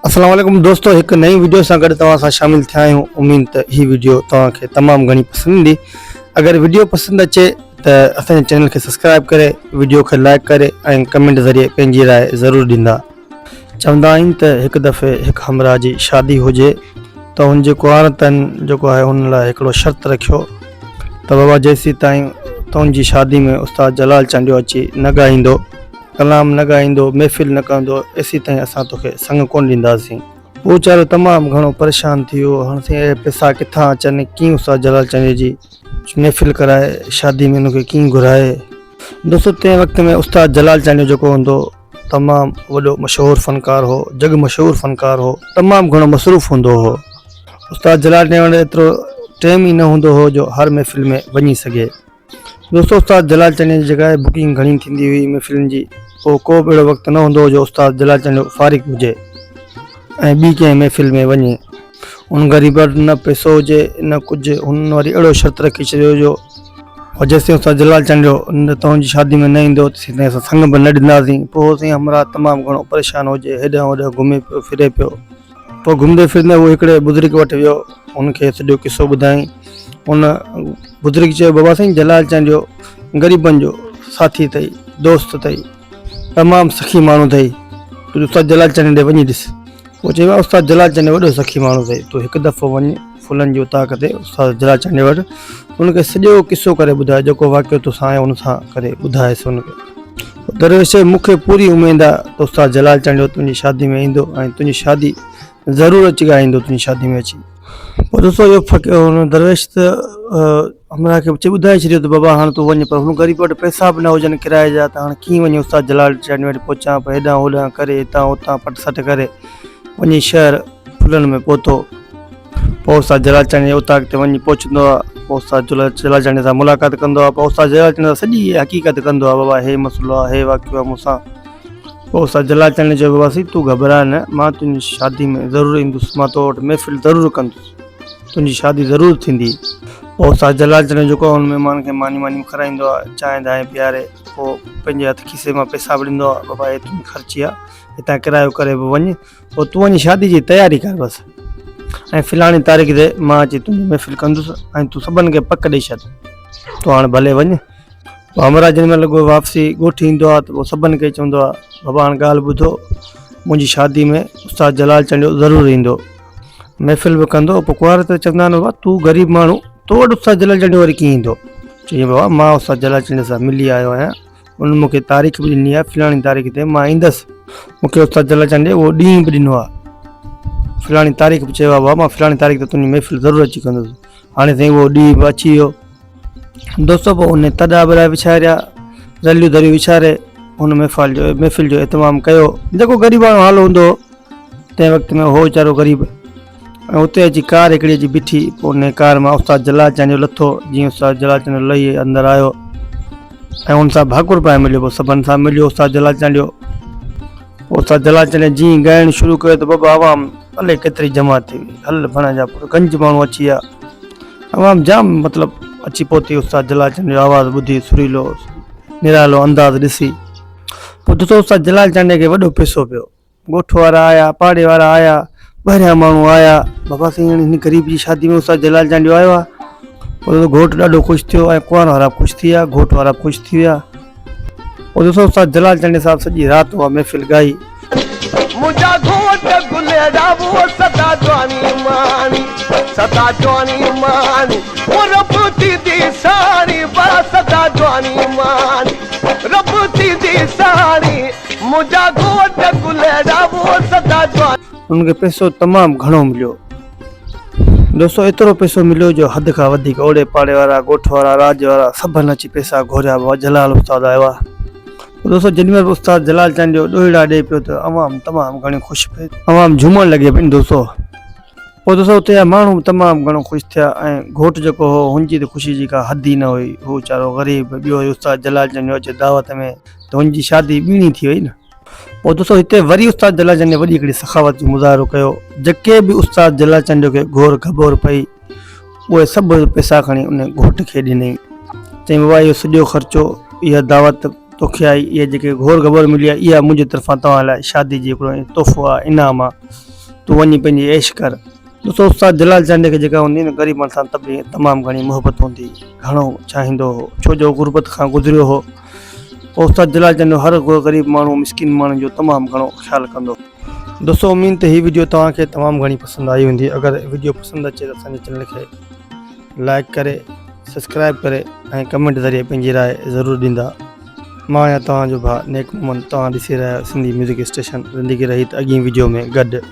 السلام عليڪم دوستو هڪ نئين وڊيو سان گڏ توهان سان شامل ٿيا آهيون اميد ته هي وڊيو توهان کي تمام گهڻي پسند ايندي اگر وڊيو پسند اچي ته اسان جي چينل کي سبسڪرائب ڪري وڊيو کي لائڪ ڪري ۽ ڪمينٽ ذريعي پنهنجي راء ضرور ڏيندا چوندا آهن ته هڪ دفعي هڪ همراهه جي شادي هجي ته هن جي ڪنوارتن جيڪو آهي هن لاء هڪڙو شرط رکيو ته بابا جيسيتائين تنهنجي شادي ۾ استاد جلال چانڊيو اچي نه ڳائيندو ڪلام نه ڳائيندو، محفل نه ڪندو، ايسيتائين اسان توکي سڱ ڪونه ڏينداسين. هو ويچارو تمام گهڻو پريشان ٿي ويو. هاڻ سائين اهي پئسا ڪٿان اچن، ڪيئن استاد جلال چانڊيي جي محفل ڪرائي، شادي ۾ ان کي ڪيئن گهرائي. دوستو تنهن وقت ۾ استاد جلال چانڊيو جيڪو هوندو تمام وڏو مشهور فنڪار هو، جڳ مشهور فنڪار هو، تمام گهڻو مصروف هوندو هو. استاد جلال چانڊيي وٽ ايترو ٽيم ئي نه هوندو هو جو هر محفل ۾ وڃي سگهي. دوستو استاد جلال چانڊيي جي جڳهه بڪنگ گهڻي ٿيندي هئي محفلن جي پوء ڪو به اهڙو وقت نه هوندو هو جو استاد جلال چانڊيو فارغ هجي ۽ ٻي ڪنهن محفل ۾ وڃي. ان غريب وٽ نه پئسو هجي نه ڪجهه هن وري اهڙو شرط رکي ڇڏيو جو جيستائين استاد جلال چانڊيو توهان جي شادي ۾ نه ايندو تيستائين اسان سڱ به نه ڏينداسين پوء هو سائين همراهه تمام گهڻو پريشان هجي هيڏانهن هوڏانهن گهمي پيو ڦري پيو. پوء گهمندي ڦرندي هو هڪڙي بزرگ وٽ ويو. هن کي سڄو قصو ٻڌايائين. ان بزرگ چيو، بابا سائين جلال چانڊيو غريبن جو ساٿي اٿئي، دوست اٿئي، تمام سخي ماڻهو اٿئي، تون استاد جلال چانڊيي ڏي وڃي ڏس. پوء چيو، استاد جلال چانڊيو وڏو سخي ماڻهو اٿئي، تون هڪ دفعو وڃ ڦلن جي اوطاق تي استاد جلال چانڊيي وٽ، هن کي سڄو قصو ڪري ٻڌاء، جيڪو واقعو توسان آهي ان سان ڪري ٻڌائيس هن کي. درويش چيو، مون کي پوري اميد آ ته استاد جلال چانڊيو تنهنجي شادي ۾ ايندو ۽ تنهنجي شادي ضرور اچي ڳائيندو تنهنجي شادي ۾ اچي. پوء دوستو اهو فقير هن درويش ته همراهه کي چئي ٻڌائي ڇڏيو ته بابا هاڻ تون وڃ پر هن غريب وٽ پئسا به نه هجن ڪرائي جا ته هاڻ ڪيئن وڃي استاد جلال چانڊيو وٽ پهچان پوء هيڏانهن هوڏانهن ڪري هتان هتان پٽ سٽ ڪري وڃي شهر ڦلن ۾ پهتو. پوء استاد جلال چانڊيي جي اوطاق تي وڃي پهچندو آ پوء استاد جلال چانڊيي سان ملاقات ڪندو آ پوء استاد جلال چانڊيي سان سڄي حقيقت ڪندو آ بابا هي مسئلو آ هي واقعو آ مون سان پوء استاد جلال چانڊيي چيو بابا سائين تون گهٻراء نه مان تنهنجي شادي ۾ ضرور ايندس مان تو وٽ محفل ضرور ڪندس تنهنجي شادي ضرور ٿيندي پوء استاد جلال چانڊيو جيڪو ان مهمان کي ماني ماني کارائيندو آ چانهه دانهه پياري پوء پنهنجي هٿ کيسي مان پئسا به ڏيندو آ بابا هي تنهنجي خرچي آ هتان ڪرايو ڪري به وڃ پوء تون وڃي شادي جي تياري ڪر بس ۽ فلاڻي تاريخ تي مان اچي تنهنجي محفل ڪندس ۽ تون سڀن کي پڪ ڏئي ڇڏ تون هاڻ ڀلي وڃ. پوء همراهه جنهن مهل اڳو واپسي ڳوٺ ايندو آهي ته پوء سڀن کي چوندو آهي بابا هاڻ ڳالهه ٻڌو منهنجي شادي ۾ استاد جلال چانڊيو ضرور ايندو محفل به ڪندو پوء ڪنوار ته چوندا آهن بابا تون غريب ماڻهو تو وٽ استاد جلال چانڊيو وري ڪيئن ايندو چيائين بابا مان استاد جلال چانڊيو سان ملي آيو آهيان ان مون کي تاريخ به ڏني آهي فلاڻي تاريخ تي مان ايندس. مون کي استاد جلال چانڊيي اهو ڏينهن به ڏنو آهي. فلاڻي تاريخ به چيو آهي بابا مان فلاڻي تاريخ تي تنهنجي محفل ضرور اچي ڪندس. هاڻي سائين اهو ڏينهن به اچي ويو. دوستو پوء ان تڏا ٻڏا وڇاريا، رليون دريون وڇاري ان محفل جو محفل جو اهتمام ڪيو. جيڪو غريباڻو حال هوندو هو تنهن وقت ۾ هو ويچارو غريب. ۽ اتي اچي ڪار هڪڙي اچي بيٺي، پوء انهيء ڪار مان استاد جلال چانڊيو لٿو، جيئن استاد جلال چانڊيو لهي اندر آيو ۽ ان سان ڀاڪر پائي مليو، پوء سڀن سان مليو استاد جلال چانڊيو، پوء استاد جلال چانڊيي جيئن ڳائڻ شروع ڪيو ته بابا عوام الائي ڪيتري جمع ٿي وئي، هل ڀڻ جا پٽ گنج ماڻهو اچي ويا، عوام جام مطلب اچي پهتي استاد جلال چانڊيو جو آواز ٻڌي سريلو نرالو انداز ڏسي، پوء ڏٺو استاد جلال چانڊيي کي وڏو پئسو پيو. ڳوٺ وارا آيا، پاڙي وارا آيا، ٻاهريان ماڻهو آيا، بابا سائين هاڻي هن غريب جي شادي ۾ استاد جلال چانڊيو آيو آهي. پوء ته گهوٽ ڏاڍو خوش ٿيو ۽ ڪنوار وارا به خوش ٿي ويا، گهوٽ وارا به خوش ٿي ويا. پوء دوستو استاد جلال چانڊيي صاحب سڄي رات اها محفل ڳائي. منهنجا گهوٽ گلڙا وو سدا جواني ماڻي، سدا جواني ماڻي، او رب ٿيندي ساڻي، وا سدا جواني ماڻي، رب ٿيندي ساڻي. منهنجا گهوٽ گلڙا وو سدا جواني. انهن کي پئسو تمام گهڻو مليو. دوستو ايترو پئسو مليو جو حد کان وڌيڪ اوڙي پاڙي وارا، ڳوٺ وارا، راڄ وارا سڀن اچي پئسا گهوريا بابا جلال استاد آيو آ. دوستو جيڏي مهل به استاد جلال چانڊيو ڏوهيڙا ڏئي پيو ته عوام تمام گهڻي خوش پئي عوام جهومڻ لڳي پئي دوستو. پوء دوستو اتي جا ماڻهو به تمام گهڻو خوش ٿيا ۽ گهوٽ جيڪو هو هن جي ته خوشي جي ڪا حد ئي نه هئي. هو ويچارو غريب ٻيو وري استاد جلال چانڊيو اچي دعوت ۾ ته هن جي شادي ٻيڻي ٿي وئي نه. پوء دوستو هتي وري استاد جلال چانڊيي وڏي هڪڙي سخاوت جو مظاهرو ڪيو. جيڪي به استاد جلال چانڊيو کي گهور گهٻور پئي اهي سڀ پئسا کڻي ان گهوٽ کي ڏنائين. چيائين بابا اهو سڄو خرچو اها دعوت توکي آئي اها جيڪي گهور گهٻور ملي آهي اها منهنجي طرفان توهان لاء شادي جي هڪڙو تحفو آهي انعام آهي. تون وڃي پنهنجي عيش ڪر. دوستو استاد جلال چانڊيي کي جيڪا هوندي نه غريبن سان تمام گهڻي محبت هوندي هئي گهڻو چاهيندو هو ڇو جو غربت کان گذريو هو پوء استاد جلال چانڊيو هر غريب ماڻهو مسڪين ماڻهن جو تمام گهڻو خيال ڪندو هو. دوستو اميد ته هي وڊيو توهان کي تمام گهڻي پسند آئي هوندي اگر وڊيو پسند اچي ته اسان جي چينل کي لائڪ ڪري سبسڪرائب ڪري ۽ ڪمينٽ ذريعي پنهنجي راء ضرور ڏيندا مان آهيان توهان جو ڀاء نيڪ محمد توهان ڏسي رهيا آهيو سنڌي ميوزڪ اسٽيشن زندگي رهي ته اڳين وڊيو ۾ گڏ.